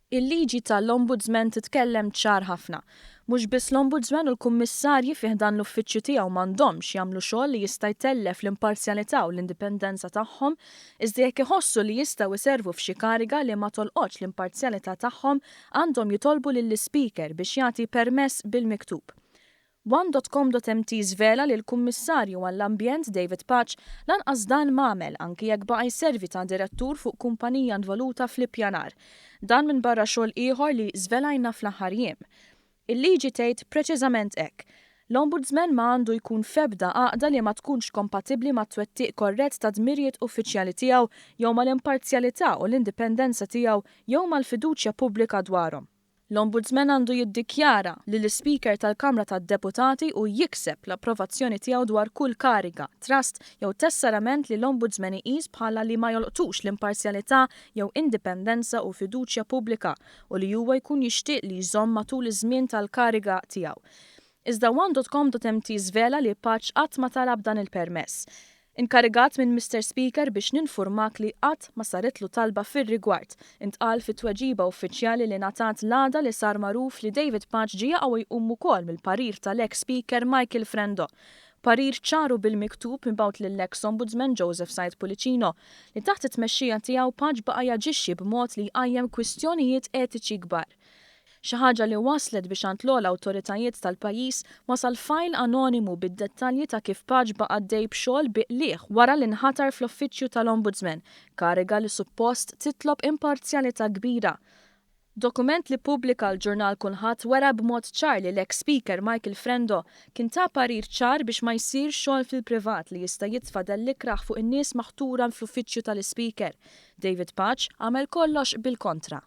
Il-liġi ta' l-Ombudsman titkellem ċar ħafna. Mhux biss l-Ombudsman u l-Kummissarji fi ħdan l-uffiċċju tiegħu m'għandhomx jagħmlu xogħol li jista' jtellef l-imparzjalità u l-indipendenza tagħhom, iżda jekk iħossu li jistgħu jservu f'xi kariga li ma tolqotx l-imparzjalità tagħhom għandhom jitolbu lill-Ispeaker biex jagħti permess bil-miktub. One.com.mt żvela li l-Kummissarju għall-Ambjent David Pace lanqas dan m'għamel anki jekk baqa' jservi ta' direttur fuq kumpanija involuta fl-ippjanar. Dan minbarra xogħol ieħor li żvelajna fl-aħħar jiem. Il-liġi tgħid preċiżament hekk. L-Ombudsman ma għandu jkun f'ebda għaqda li ma tkunx kompatibbli mat-twettiq korrett tad-dmirijiet uffiċjali tiegħu jew mal-imparzjalità u l-indipendenza tiegħu jew mal-fiduċja pubblika dwarhom. L-Ombudsman għandu jiddikjara lill-Ispeaker tal-Kamra tad-Deputati u jikseb l-approvazzjoni tiegħu dwar kull kariga, trust jew tesserament li l-Ombudsman iqis bħala li ma jolqtux l-imparzjalità jew indipendenza u fiduċja pubblika u li huwa jkun jixtieq li jżomm matul iż-żmien tal-kariga tiegħu. Iżda one.com.mt żvela li Pace qatt ma talab dan il-permess. Inkarigat minn Mister Speaker biex ninfurmak li qatt ma saritlu talba fir-rigward, intqal fi tweġiba uffiċjali li ngħatat l-għada li sar magħruf li David Pace ġie jaqa' u jqum ukoll mill-parir tal-eks Speaker Michael Frendo. Parir ċar u bil-miktub mibgħut lill-eks Ombudsman Joseph Said Pullicino, li taħt it-tmexxija tiegħu Pace baqa' jaġixxi b'mod li jqajjem kwistjonijiet etiċi kbar. Xi ħaġa li wasslet biex għand l-ogħla awtoritajiet tal-pajjiż wasal fajl anonimu bid-dettalji ta' kif Pace baqa' għaddej b'xogħol bi qligħ wara li nħatar fl-uffiċċju tal-Ombudsman, kariga li suppost titlob imparzjalità kbira. Dokument li ppubblika l-ġurnal Kulħadd wera b'mod ċar li l-eks Speaker Michael Frendo kien ta parir ċar biex ma jsirx xogħol fil-privat li jista' jitfa' dell ikrah fuq in-nies maħtura fl-uffiċċju tal-Ispeaker. David Pace għamel kollox bil-kontra.